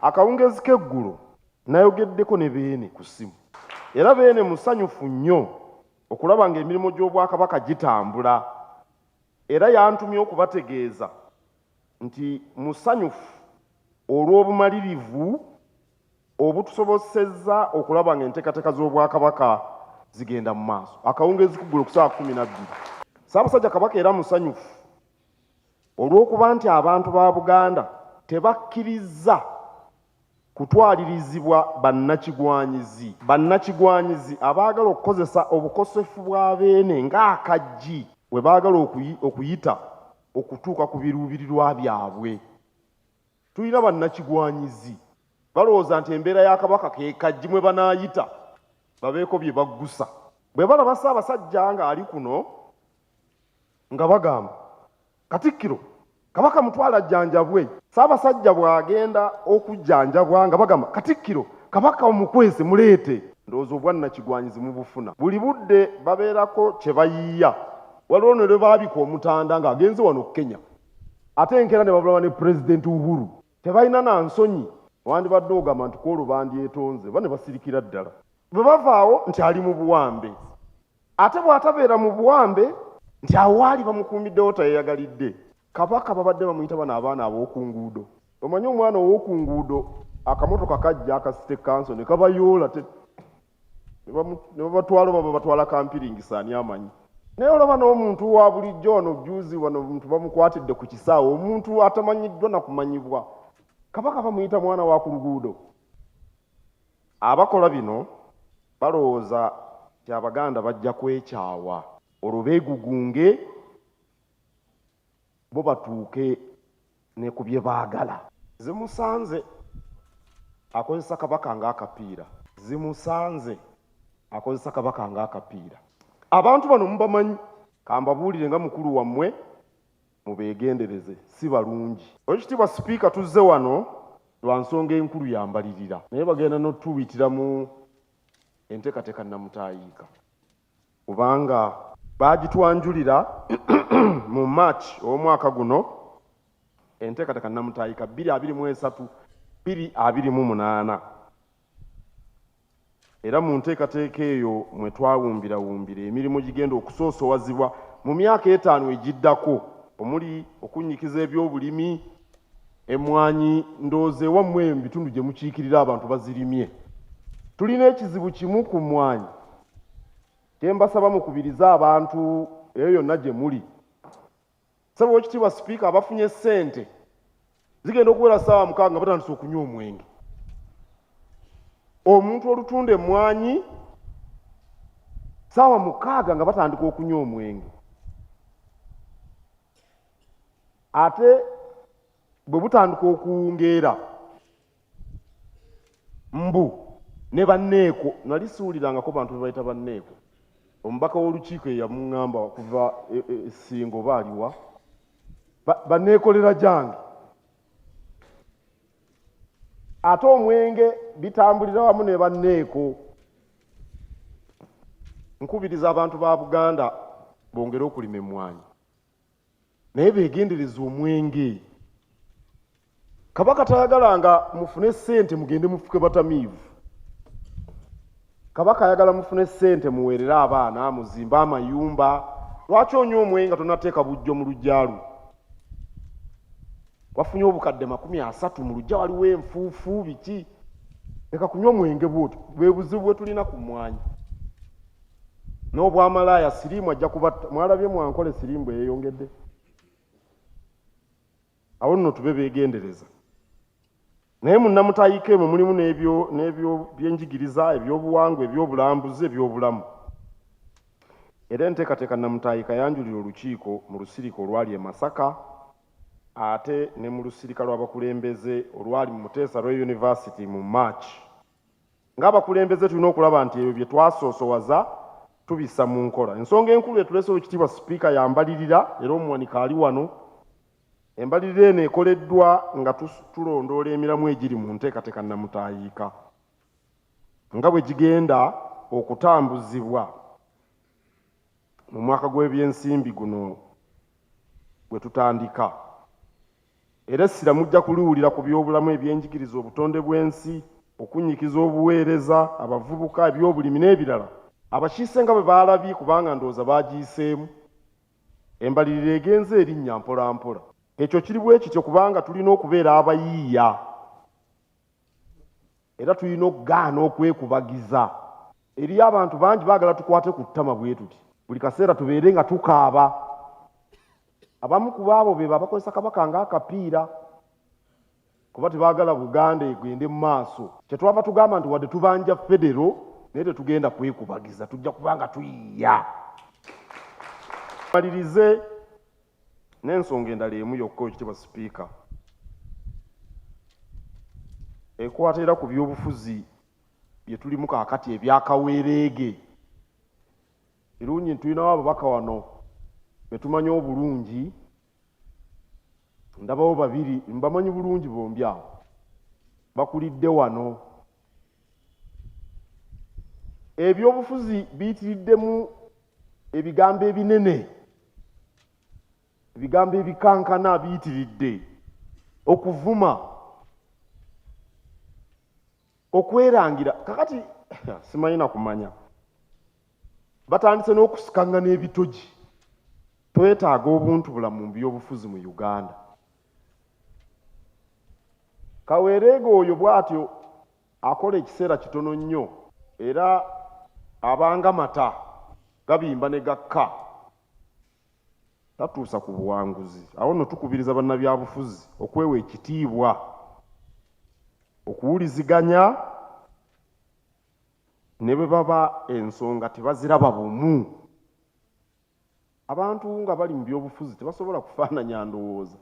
Akawungeezi k'eggulo nayogeddeko ne Beene ku ssimu era Beene musanyufu nnyo okulaba ng'emirimu gy'Obwakabaka gitambula era yantumye okubategeeza nti musanyufu olw'obumalirivu obutusobosezza okulaba ng'enteekateeka z'Obwakabaka zigenda mu maaso. Akawungeezi k'eggulo ku ssaawa 12. Ssaabasajja Kabaka era musanyufu olw'okuba nti abantu ba Buganda tebakkirizza kutwalirizibwa bannakigwanyizi. Bannakigwanyizi abaagala okukozesa obukosefu bwa Beene ng'akaggi we baagala okuyita okutuuka ku biruubirirwa byabwe. Tulina bannakigwanyizi balowooza nti embeera ya Kabaka ke kaggi mwe banaayita babeeko bye baggusa. Bwe balaba Ssaabasajja ng'ali kuno nga bagamba, Katikkiro, Kabaka mutwale ajjanjabwe. Ssaabasajja bw'agenda okujjanjabwa nga bagamba, Katikkiro, Kabaka omukwese muleete. Ndowooza obwannakigwanyizi mubufuna. Buli budde babeerako kye bayiiya. Waliwo ne lwe baabika Omutanda ng'agenze wano Kenya ate enkeera ne babulaba ne Pulezidenti Uhuru. Tebalina na nsonyi. Wandibadde ogamba nti kw'olwo bandyetonze oba ne basirikira ddala. Bwe bavaawo nti ali mu buwambe. Ate bw'atabeera mu buwambe nti awo waali bamukuumiddewo tayeyagalidde. Kabaka babadde bamuyita bano abaana ab'oku nguudo. Omanyi omwana ow'oku nguudo akamotoka kajja aka City Council ne kabayoola ne babatwala oba babatwala kampiringisa ani amanyi. Naye olaba n'omuntu wa bulijjo wano jjuuzi wano omuntu bamukwatidde ku kisaawe omuntu atamanyiddwa na kumanyibwa. Kabaka bamuyita mwana wa ku luguudo. Abakola bino balowooza nti Abaganda bajja kwekyawa olwo beegugunge bo batuuke ne ku bye baagala. Zimusanze akozesa Kabaka ng'akapiira. Zimusanze akozesa Kabaka ng'akapiira. Abantu bano mubamanyi, kambabuulire nga mukulu wammwe mubeegendereze si balungi. Owekitiibwa Sipiika tuzze wano lwa nsonga enkulu ya mbalirira naye bagenda n'otubitira mu enteekateeka nnamutaayiika kubanga baagitwanjulira mu March ow'omwaka guno enteekateeka nnamutaayiika 2023 2028. Era mu nteekateeka eyo mwe twawumbirawumbira emirimu egigenda okusoosowazibwa mu myaka etaano egiddako omuli okunnyikiza ebyobulimi, emmwanyi ndowooza ewammwe eyo mu bitundu gye mukiikirira abantu bazirimye. Tulina ekizibu kimu ku mmwanyi kye mbasaba mukubirize abantu eyo yonna gye muli. Ssebo Owekitiibwa Sipiika abafunye ssente zigenda okuwera ssaawa 6 nga batandise okunywa omwenge. Omuntu olutunda emmwanyi ssaawa 6 nga batandika okunywa omwenge. Ate bwe butandika okuwungeera mbu ne banneeko, nali siwulirangako bantu be bayita banneeko. Omubaka w'olukiiko eyamuŋŋamba okuva e Ssingo oba aliwa, banneekolera gyange. Ate omwenge bitambulira wamu ne banneeko. Nkubiriza abantu ba Buganda bongere okulima emmwanyi. Naye beegendereze omwenge. Kabaka tayagala nga mufune ssente mugende mufuke batamiivu. Kabaka ayagala mufune ssente muweerere abaana, muzimbe amayumba. Lwaki onywa omwenge nga tonateeka bujjo mu luggya lwo? Wafunye obukadde 30 mu luggya waliwo enfuufu biki? Leka kunywa mwenge bw'otyo. Bwe buzibu bwe tulina ku mmwanyi. N'obwamalaaya siriimu ajja kubatta. Mwalabye mwankole siriimu bwe yeeyongedde? Awo nno tube beegendereza. Naye mu nnamutayiika emwo mulimu n'ebyo n'ebyo byenjigiriza, ebyobuwangwa, ebyobulambuzi, ebyobulamu. Era enteekateeka nnamutayiika yanjulira olukiiko mu lusirika olwali e Masaka ate ne mu lusirika lw'abakulembeze olwali mu Muteesa Royal University mu March. Ng'abakulembeze tulina okulaba nti ebyo bye twasoosowaza tubissa mu nkola. Ensonga enkulu etuleese Oweekitiibwa Sipiika ya mbalirira era omuwanika ali wano. Embalirira eno ekoleddwa nga tulondoola emiramwa egiri mu nteekateeka nnamutaayiika nga bwe gigenda okutambuzibwa mu mwaka gw'ebyensimbi guno gwe tutandika. Era essira mujja kuliwulira ku byobulamu, ebyenjigiriza, obutonde bw'ensi, okunnyikiza obuweereza, abavubuka, ebyobulimi n'ebirala. Abakiise nga bwe baalabye kubanga ndowooza baagiyiseemu, embalirira egenze erinnya mpolampola. Ekyo kiri bwe kityo kubanga tulina okubeera abayiiya era tulina okugaana okwekubagiza. Eriyo abantu bangi baagala tukwate ku ttama bwe tuti buli kaseera tubeere nga tukaaba. Abamu ku baabo be babakozesa Kabaka ng'akapiira kuba tebaagala Buganda egende mu maaso. Kyetwava tugamba nti wadde tubanja federo naye tetugenda kwekubagiza, tujja kuba nga tuyiiya. Malirize n'ensonga endala emu yokka, Oweekitiibwa Sipiika, ekwata era ku byobufuzi bye tulimu kaakati ebyakaweereege. Kirungi nti tulinawo ababaka wano be tumanyi obulungi, ndabawo babiri mbamanyi bulungi bombi abo bakulidde wano. Ebyobufuzi biyitiriddemu ebigambo ebinene, ebigambo ebikankana biyitiridde, okuvuma, okwerangira. Kakati simanyi na kumanya, batandise n'okusikangana ebitogi. Twetaaga obuntu bulamu mu byobufuzi mu Uganda. Kaweereege oyo bw'atyo akola ekiseera kitono nnyo era abanga mata gabimba ne gakka, tatuusa ku buwanguzi. Awo nno tukubiriza bannabyabufuzi okwewa ekitiibwa, okuwuliziganya ne bwe baba ensonga tebaziraba bumu. Abantu nga bali mu byobufuzi tebasobola kufaananya ndowooza.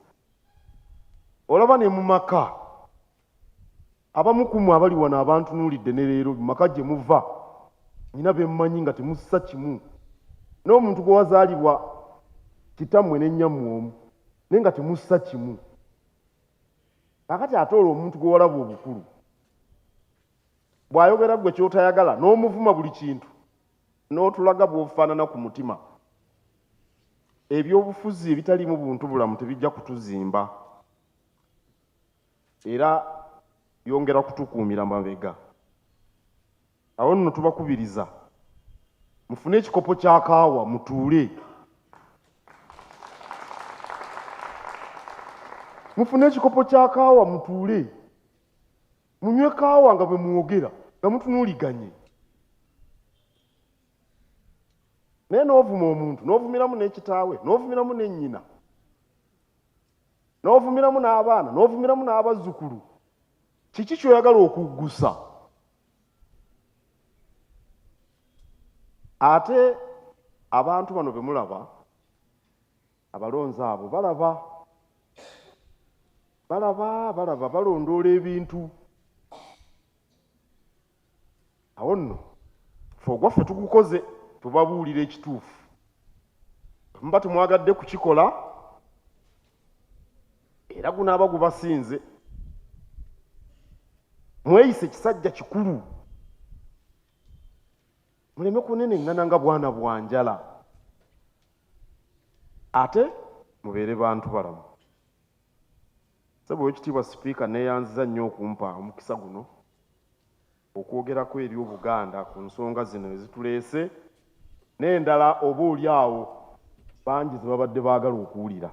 Olaba ne mu maka, abamu ku mmwe abali wano abantunuulidde ne leero mu maka gye muva, nnina be mmanyi nga temussa kimu n'omuntu gwe wazaalibwa kitammwe ne nnyammwe omu naye nga temussa kimu. Kaakati ate olwo omuntu gwe walaba obukulu bw'ayogera ggwe ky'otayagala n'omuvuma buli kintu n'otulaga bw'ofaanana ku mutima. Ebyobufuzi ebitaliimu buntubulamu tebijja kutuzimba era byongera kutukuumira mabega. Awo nno tubakubiriza mufune ekikopo kya kaawa mutuule. Mufune ekikopo kya kaawa mutuule. Munywe kaawa nga bwe mwogera nga mutunuuliganye. Naye n'ovuma omuntu, n'ovumiramu ne kitaawe, n'ovumiramu ne nnyina, n'ovumiramu n'abaana, n'ovumiramu n'abazzukulu. Kiki ky'oyagala okuggusa? Ate abantu bano be mulaba, abalonzi abo balaba, balaba, balaba, balondoola ebintu. Awo nno ffe ogwaffe tugukoze, tubabuulira ekituufu. Bwe muba temwagadde kukikola, era gunaaba gubasinze. Mweyise kisajja kikulu, muleme kuneneŋŋana nga bwana bwa njala, ate mubeere bantu balamu. Ssebo Owekitiibwa Sipiika nneeyanziza nnyo okumpa omukisa guno okwogerako eri Obuganda ku nsonga zino ezituleese n'endala oba oli awo bangi ze babadde baagala okuwulira.